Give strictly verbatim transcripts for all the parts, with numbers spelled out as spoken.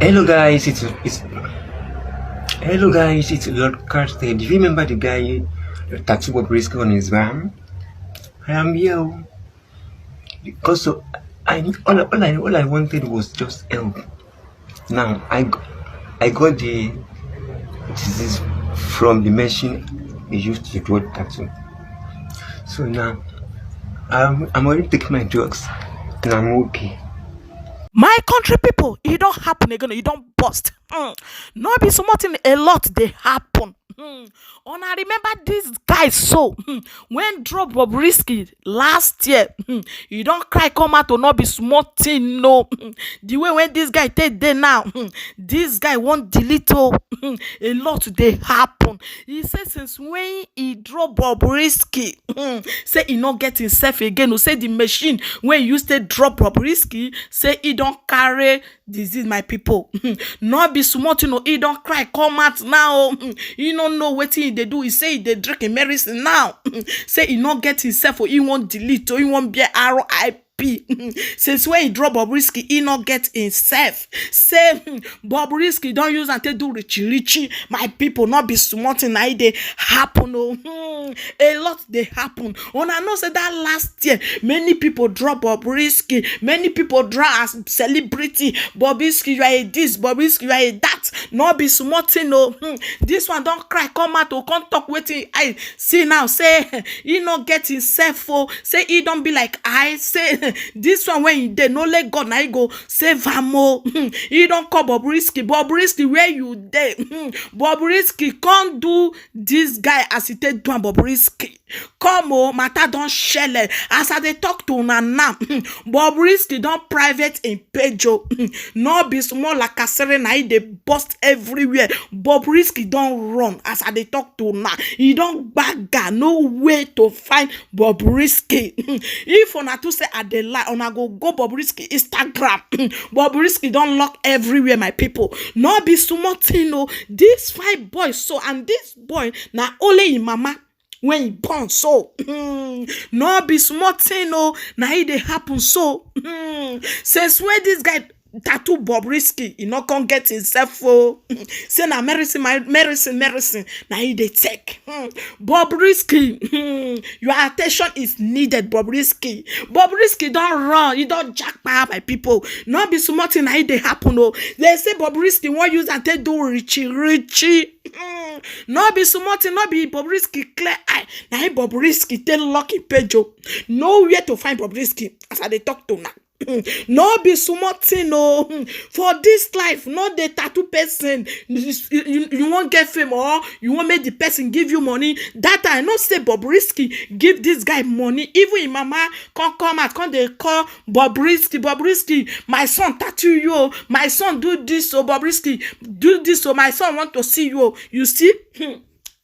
Hello guys, it's it's hello guys, it's Lord Carter. Do you remember the guy with tattoo Bobrisky on his arm? I am here o. Because of, I all, all I all I wanted was just help. Now I g- I got the disease from the machine they used to draw tattoo. So now I'm I'm already taking my drugs and I'm okay. My country people, e don happen again, e don burst. Hmm. No be small thing, a lot dey happen. Hmm. Una remember this guy so, hmm, when drop Bobrisky last year, hmm, e don cry come out o, no be small thing, no. Hmm. The way when this guy take dey now, hmm, this guy wan delete o. Hmm. A lot dey happen. He say since when he drop Bobrisky, hmm, say he no get himself again o, say the machine wey he use take drop Bobrisky, say he don carry disease, my people. No be small thing o, he don cry come out now o. He no know wetin he dey do. He say he dey drink him medicine now. Say he no get himself o, he wan delete o, he wan bear R I P. Since when he drop Bobrisky, he no get himself. Say, hmm, Bobrisky don use am take do richie richie. My people, no be small thing na e dey happen o. Hmm, a lot dey happen. Una know say that last year, many people draw Bobrisky, many people draw as celebrity. Bobrisky, you are a this, Bobrisky, you are a that. No be small thing o. Hmm. This one don cry come out o, come talk wetin I see now. Say he no get himself o. Say he don be like I. Say this one wey he dey, no let God na he go save am o. Hmm. He don call Bobrisky. Bobrisky, where you dey? Hmm. Bobrisky, come do this guy as he take do am, Bobrisky. Come o, matter don shele. As I dey talk to una now, Bobrisky don private him page o. No be small lakasere na e dey burst everywhere. Bobrisky don run as I dey talk to una. E don gbaga, no way to find Bobrisky. If una too say I dey lie, una go go Bobrisky Instagram. Bobrisky don lock everywhere, my people. No be small thing o. This fine boy so, and this boy na only him mama when he born so. Hmm. No be small thing o, na e dey happen so. Hmm. Since when this guy tattoo Bobrisky, he no come get himself o. Hmm. Say na medicine, my medicine, medicine na e dey take. Hmm. Bobrisky, hmm, your attention is needed, Bobrisky. Bobrisky don run, he don japa, my people. No be small thing na e dey happen o. They say Bobrisky wan use am take do richie richie. Hmm. No be small thing, no be Bobrisky clear eye. Na him Bobrisky take lock him page o. Nowhere to find Bobrisky as I dey talk to una. Hmm. No be small thing o. Hmm. For this life, no dey tattoo person. You, you, you wan get fame or you wan make the person give you money. That time, I know say Bobrisky give this guy money. Even him mama come come out, come dey call Bobrisky, Bobrisky, my son tattoo you o. My son do this o, Bobrisky, do this o. My son want to see you o. You see? Hmm.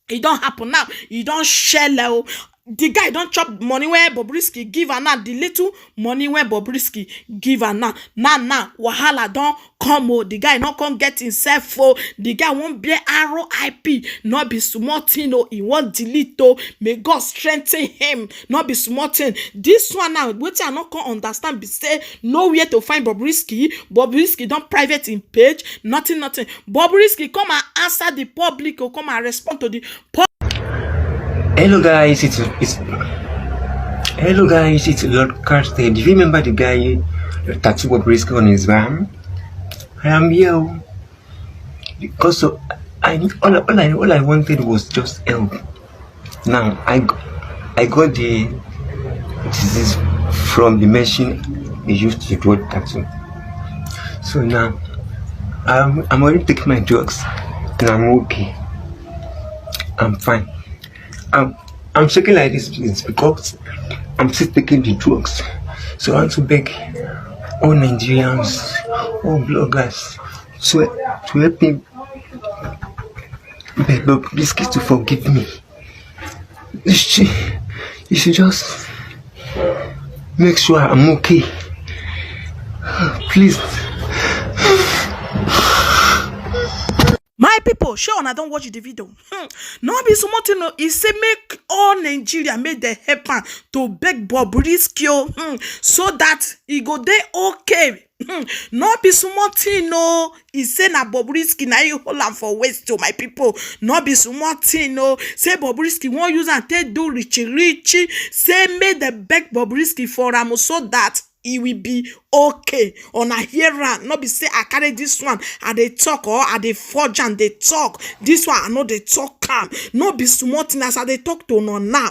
E don happen now. E don shele o. The guy don chop money wey Bobrisky give am now. The little money wey Bobrisky give am now. Now, now, wahala don come o. The guy no come get himself o. The guy wan bear R I P. No be small thing o. He wan delete o. May God strengthen him. No be small thing. This one now, wetin I no come understand be say nowhere to find Bobrisky. Bobrisky don private him page. Nothing, nothing. Bobrisky, come and answer the public o. Come and respond to the Hello guys, it's it's hello guys, it's Lord Carter. Do you remember the guy with tattoo Bobrisky on his arm? I am here o. Because of, I all, all I all I wanted was just help. Now I g- I got the disease from the machine they used to draw tattoo. So now I'm I'm already taking my drugs and I'm okay. I'm fine. I'm I'm shaking like this, please, because I'm still taking the drugs. So I want to beg all Nigerians, all bloggers, to to help me beg Bobrisky to forgive me. You should, you should just make sure I'm okay. Please. My People, shey una don watch the video? Hmm. No be small thing o. E say make all Nigeria, make dem help am to beg Bobrisky o, hmm, so that e go dey okay. Hmm. No be small thing o. E say na Bobrisky na e hold am for waist o, my people. No be small thing o. Say Bobrisky wan use am take do richie richie. Say make dem beg Bobrisky for am o, so that e will be okay. Una hear am? No be say I carry this one, I dey talk, or I dey forge and dey talk. This one, I no dey talk am. No be small thing as I dey talk to una now.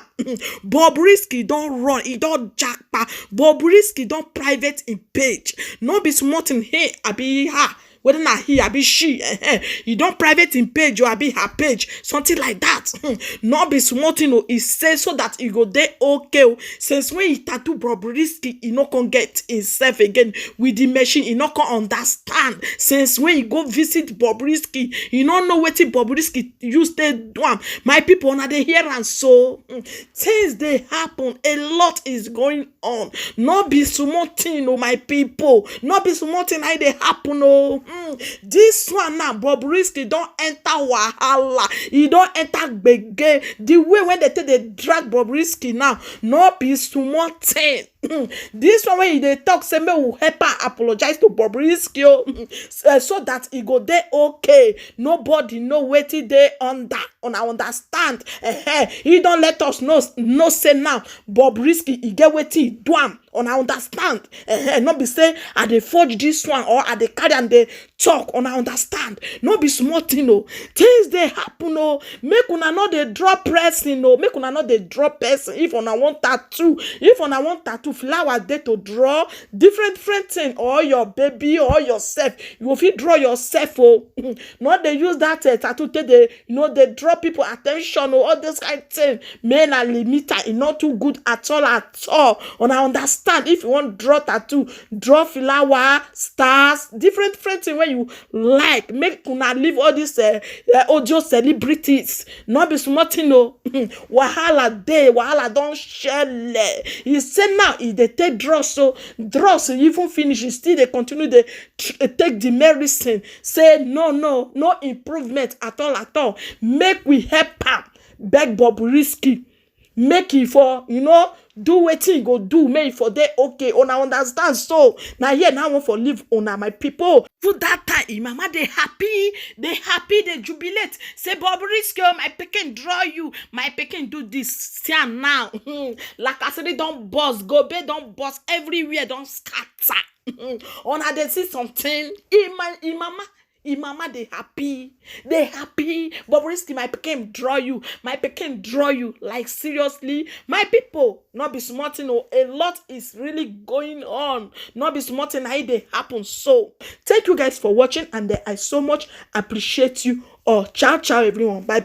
Bobrisky don run, e don japa. Bobrisky don private im page. No be small thing. Hey, abi ha. Whether na he, abi she, eh, eh, e don private im page, or abi her page, something like that. Hmm. No be small thing o. E say so that e go dey okay o. Since when e tattoo Bobrisky, e no come get himself again with the machine. E no come understand. Since when e go visit Bobrisky, e no know wetin Bobrisky use take do am. My people, una dey hear am so? Hmm. Things dey happen. A lot is going on. No be small thing o, my people. No be small thing na e dey happen o. Hmm. This one now, Bobrisky don enter wahala. E don enter gbege. The way wey dem take dey drag Bobrisky now, no be small thing. Hmm. This one wey e dey talk say make we help am apologize to Bobrisky o, hmm, so, so that e go dey okay. Nobody know wetin dey under. Una understand? Eh, eh. E don let us know, know say now Bobrisky, e get wetin e do am. Una understand? Eh, eh. No be say I dey forge this one, or I dey carry am dey talk. Una understand? No be small thing o. Things dey happen o. Make una no dey draw person o. Make una no dey draw person. If una want tattoo, if una want tattoo, flower dey to draw. Different, different thing, or your baby, or yourself. You go fit draw yourself o. No dey use that, eh, tattoo take dey, you know, dey draw people attention o. All this kind thing, make una limit am. E no too good at all, at all. Una understand? If you wan draw tattoo, draw flower, stars, different, different thing wey you like. Make una leave all these, eh, eh, audio celebrities. No be small thing o. Wahala dey, wahala don shele. E say now e dey take drugs, so drugs even finish, e still dey continue dey tr-, take the medicine. Say no, no, no improvement at all, at all. Make we help am, beg Bobrisky. Make e for, you know, do wetin e go do, make e for dey okay. Una understand? So na here na I wan for leave una, my people. For that time, im mama dey happy, dey happy, dey jubilate. Say, "Bobrisky o, my pikin draw you, my pikin do this." See am now. Hmm. Lacasserie don burst, gobe don burst, everywhere don scatter. Una dey see something? Im ma-, im mama, im mama dey happy, dey happy. "Bobrisky, my pikin draw you, my pikin draw you." Like, seriously, my people, no be small thing o. A lot is really going on. No be small thing na e dey happen. So thank you guys for watching, and, eh, I so much appreciate you all. Ciao, ciao, everyone. Bye.